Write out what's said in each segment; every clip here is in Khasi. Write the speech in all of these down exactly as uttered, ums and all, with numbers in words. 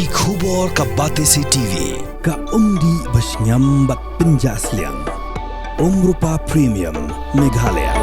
Ki khubor ka Batesi T V, ka umdih ba shngiam bad pynjah sliang. Umrupa Premium, Meghalaya.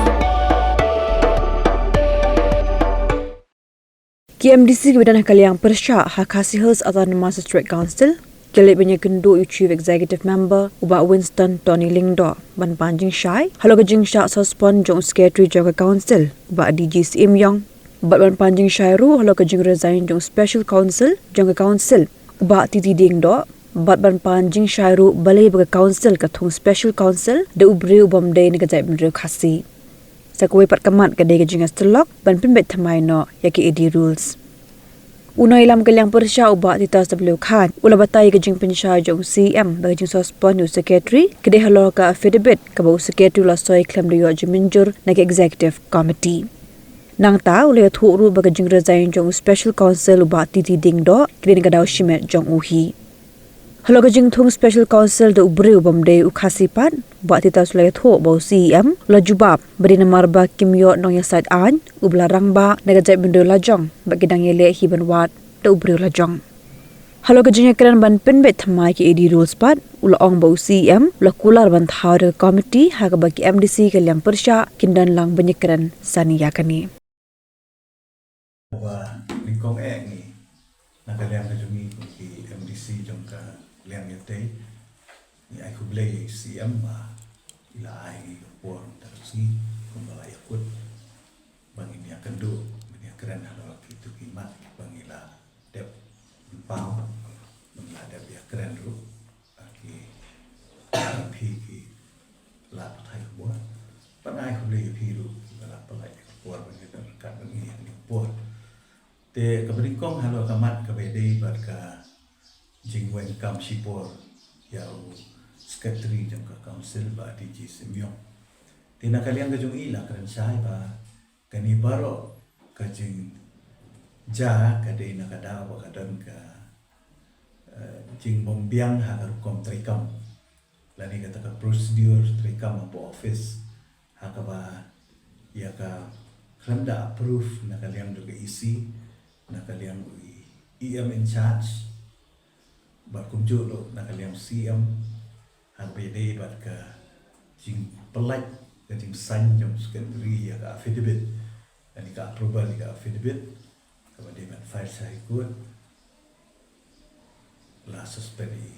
Ki M D C kiba don ha ka liang pyrshah ha Khasi Hills Autonomous District Council ki la leit ban ïakynduh ïa u Chief Executive Member u Bah Winston Tony Lyngdoh ban pan jingshai halor ka jingshah suspend jong u Secretary jong ka Council u Bah D G Syiem Ïong, bad ban pan jingshai ruh halor ka jingresign jong u Special Counsel jong ka Council u Bah T T Diengdoh, bad ban pan jingshai ruh balei ba ka Council ka thung Special Counsel da u briew u bym dei na ka jaitbynriew Khasi. Sa kawei pat ka mat ka dei ka jingïasyllok ban pynbeit thymmai noh ïa ki A D rules. U nongïalam ka liang pyrshah u Bah Titus W Khaid u la batai ïa ka jingpynshai jong u C M ba ka jingsuspend ïa u Secretary ka dei halor ka affidavit kaba u Secretary u la soi khlem da ïoh jingmynjur na ka Executive Committee. Nangta u la ïathuh ruh ba ka jingresign jong u Special Counsel u Bah T T Diengdoh ka dei na ka daw shimet jong u hi. Halor ka jingthung Special Counsel da u briew u bym dei u Khasi pat, u Bah Titus u la ïathuh ba u C M u la jubab ba dei namar ba kim ïoh nongïasaid aiñ uba la rangbah na ka jaitbynriew lajong bad ki dang ïaleh hi ban wad da u briew lajong. Halor ka jingïakren ban pynbeit thymmai ki A D rules pat, u la ong ba u C M u la kular ban thaw da ka committee ha kaba ki M D C ka liang pyrshah kin don lang ban ïakren sani ïa kane. Ba nyngkong eh ngi na ka liang ka jong ngi kum ki M D C jong ka liang ïatei, ngi ai khublei ïa i C M ba i la ai ngi ka por mynta ka sngi kumba la ïakut ba ngin ïakynduh ban ïakren halor kito ki mat kiba ngi la dep pynpaw, ba ngi la dep ïakren ruh ha ki, ha phi ki lad pathai khubor. Bad nga ai khublei ïa phi ruh kiba la pynlait ïa ka por ba ngi dang ryngkat bad ngi ha kane ka por. Te kaba nyngkong halor ka mat kaba ïadei bad ka jingweng kam shipor ïa u Secretary jong ka Council Bah D G Syiem Ïong. Te na ka liang ka jong i la kren shai ba kane baroh ka jingjia ka dei na ka daw ba ka don ka, eh, jingbymbiang ha ka rukom treikam lane kata ka procedure treikam hapoh office, ha kaba ïa ka khlem da approve na ka liang jong ka E C, na ka liang u E M in charge, bad kumjuh ruh na ka liang C M, ha kaba ïadei bad ka jingpynlait ka jingsign jong u Secretary ïa ka affidavit, lane ka approval ïa ka affidavit kaba dei ban file sha High Court, la suspend i.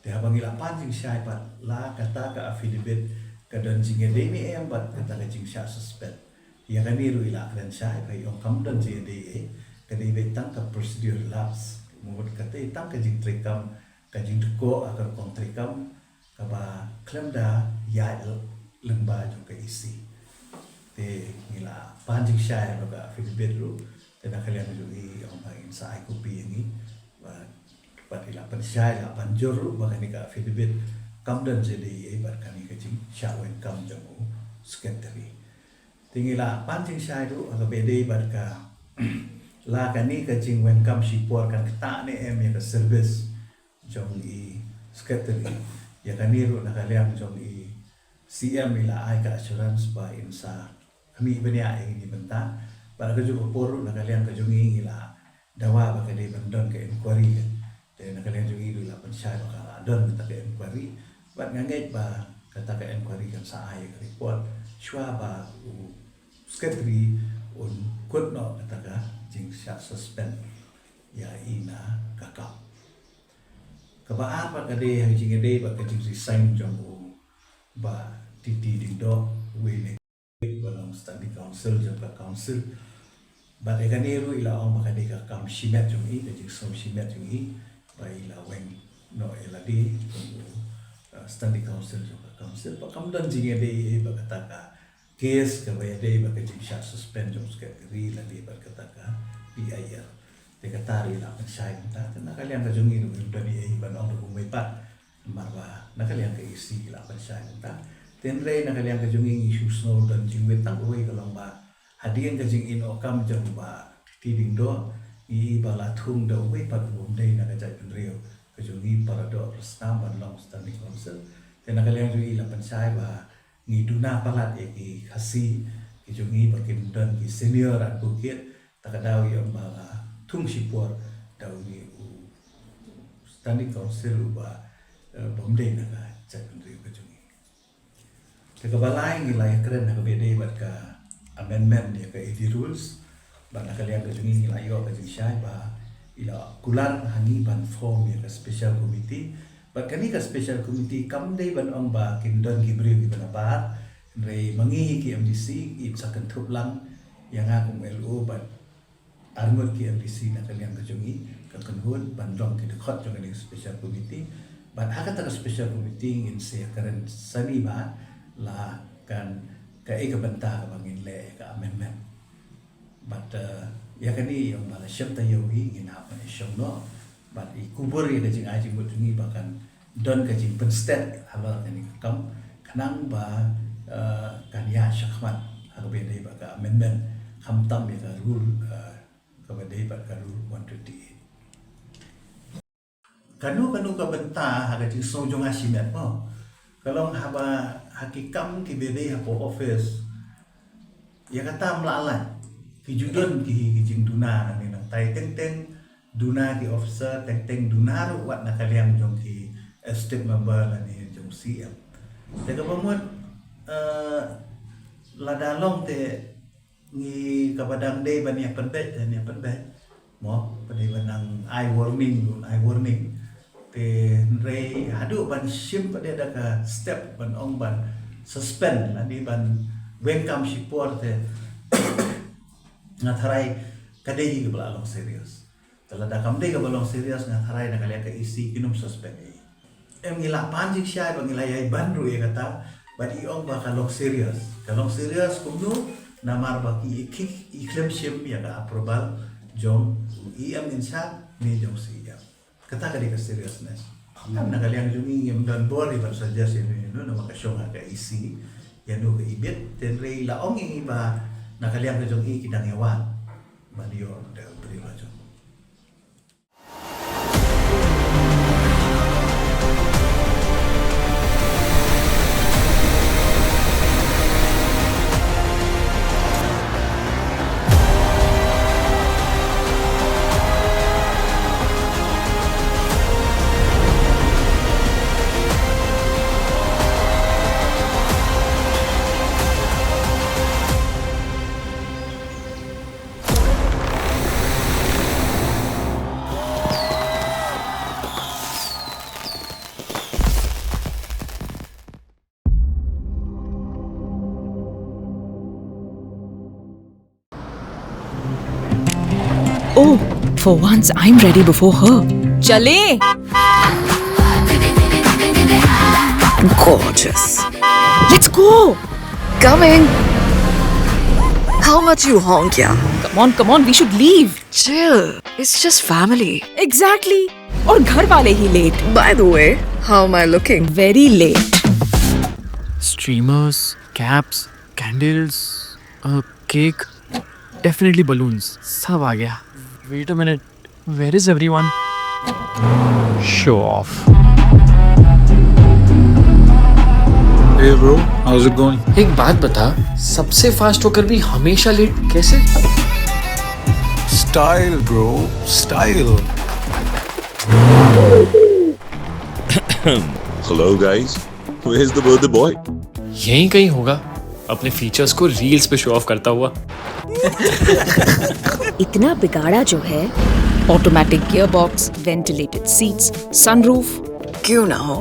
Te haba ngi la pan jingshai pat, la kata ka affidavit ka don jingïadei ne em bad kata ka jingshah suspend? Ïa kane ruh i la kren shai ba i ong kam don jingïadei ei, ka dei beit tang ka procedure lapse. Mut kata i tang ka jingtreikam, ka jingdkoh ha ka rukom treikam kaba khlem da ïaid lyngba jong ka E C. Te ngi la pan jingshai halor ka affidavit ruh, te na ka liang jong i i ong ba in sa ai copy ïa ngi. Bad pat i la pynshai, la pynjur ruh ba kane ka affidavit kam don jingïadei ei bad kane ka jingshah weng kam jong u Secretary. Te ngi la pan jingshai ruh ha kaba ïadei bad ka, la kane ka jingweng kam shipor kan ktah ne em ïa ka service jong i Secretary. Ïa kane ruh na ka liang jong i C M i la ai ka assurance ba in sa khmih bniah ïa kine ki bynta. Bad ha kajuh ka por ruh na ka liang ka jong i ngi la dawa ba ka dei ban don ka inquiry. Te na ka liang jong i ruh i la pynshai ba ka la don kata ka inquiry. Bad nga ngeit ba kata ka inquiry kan sa ai ka report shuwa ba u Secretary un kut noh kata ka jingshah suspend ïa i na ka kam. Kaba ar pat ka dei ha ka jingïadei bad ka jingresign jong u Bah T T Diengdoh, uwei na ki ba long Standing Counsel jong ka Council. Bad ïa kane ruh i la ong ba ka dei ka kam shimet jong i, ka jingsngew shimet jong i ba i la weng noh ïa lade kum u, uh, Standing Counsel jong ka Council. Ba kam don jingïadei ei bad kata ka case kaba ïadei bad ka jingshah suspend jong u Secretary lane bad kata ka P I L. Te kata ruh i la pynshai mynta, te na ka liang ka jong i ruh ngim don ei ei ban ong da kumwei pat. Namar ba na ka liang ka E C i la pynshai mynta. Te hynrei na ka liang ka jong i ngi shu sngew don jingwit tang kawei ka long ba hadien ka jingïehnoh kam jong u Bah T T Diengdoh, ngi i ba la thung da uwei pat u bym dei na ka jaitbynriew ka jong i para doh para snam ban long Standing Counsel. Te na ka liang jong i la pynshai ba ngi duna palat ïa ki Khasi ki jong i ba kin don ki senior advocate, ta ka daw ïa ba la thung shipor da une u Standing Council uba, eh, bym dei na ka jaitbynriew ka jong ngi. Te kaba lai ngi la ïakren ha kaba ïadei bad ka amendment ïa ka A D rules. Bad na ka liang ka jong ngi ngi la ïoh ka jingshai ba i la kular ha ngi ban form ïa ka special committee. Bad kane ka special committee kam dei ban ong ba kin don ki briew kiba nabar. Hynrei ma ngi ki M D C, ngin sa kynthup lang ïa nga kum L O bad arngut ki M D C na ka liang ka jong ngi, ka kynhun ban long ki dkhot jong kane ka special committee. Bad ha kata ka special committee ngin sa ïakren sani ba la kan kaei ka bynta kaba ngin leh ïa ka amendment. Bad, eh, ïa kane ïa ong ba la shem taïew hi ngin hap ban ïashong noh. Bad i kubur ïa ka jingai jingmut jong ngi ba kan don ka jingpynstet halor kane ka kam khnang ba, eh, kan ïaid shakhmat ha kaba ïadei bad ka amendment khamtam ïa ka rule, eh, kaba dei bad ka rule one twenty-eight. Kano kano ka bynta ha ka jingsngew jong nga shimet mo. Ka long haba ha ki kam kiba dei hapoh office, ïa kata ym lah lait. Ki ju don ki, ki jingduna nangne nangtai, teng teng duna ki officer, teng teng duna ruh wat na ka liang jong ki, eh, state member lane jong C M. Te kaba mut, eh, lada long te ngi kaba dang dei ban ïa pynbeit, te ïa pynbeit. Mo, pynbeit ban nang ai warning, ïa warning. Te hynrei haduh ban shim pat da ka step ban ong ban suspend lane ban weng kam shipor te nga tharai ka dei hi kaba la long serious. Te lada kam dei kaba long serious nga tharai na ka liang ka E C kin ym suspend hi. Em ngi la pan jingshai bad ngi la ïai ban ruh ïa kata, bad i ong ba ka long serious. Ka long serious kumno, namar ba ki i khlem shim ïa ka approval jong u E M in charge ne jong C M. Kata ka dei ka seriousness. Em na ka liang jong ngi ngim don bor ïa ban suggest ïano ïano namar ka shong ha ka E C ïano ka ibit, te hynrei la ong ïa ngi ba na ka liang ka jong ngi ki dang ïa wan ban ïoh da u briew la jong. Oh, for once I'm ready before her. Chale! Gorgeous. Let's go! Coming! How much you honk, yeah? Come on, come on, we should leave. Chill. It's just family. Exactly. और घर वाले ही late. By the way, how am I looking? Very late. Streamers, caps, candles, a cake, definitely balloons. सब आ गया. Wait a minute. Where is everyone? Show off. Hey bro, how's it going? एक बात बता, सबसे फास्ट होकर भी हमेशा लेट कैसे? Style bro, style. Hello guys, where's the birthday boy? यहीं कहीं होगा, अपने फीचर्स को रील्स पे शो ऑफ करता हुआ. इतना बिगाड़ा जो है. Automatic gearbox, ventilated seats, sunroof. क्यों ना हो,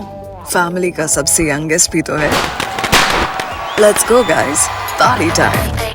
फैमिली का सबसे यंगेस्ट भी तो है. Let's go guys, party time.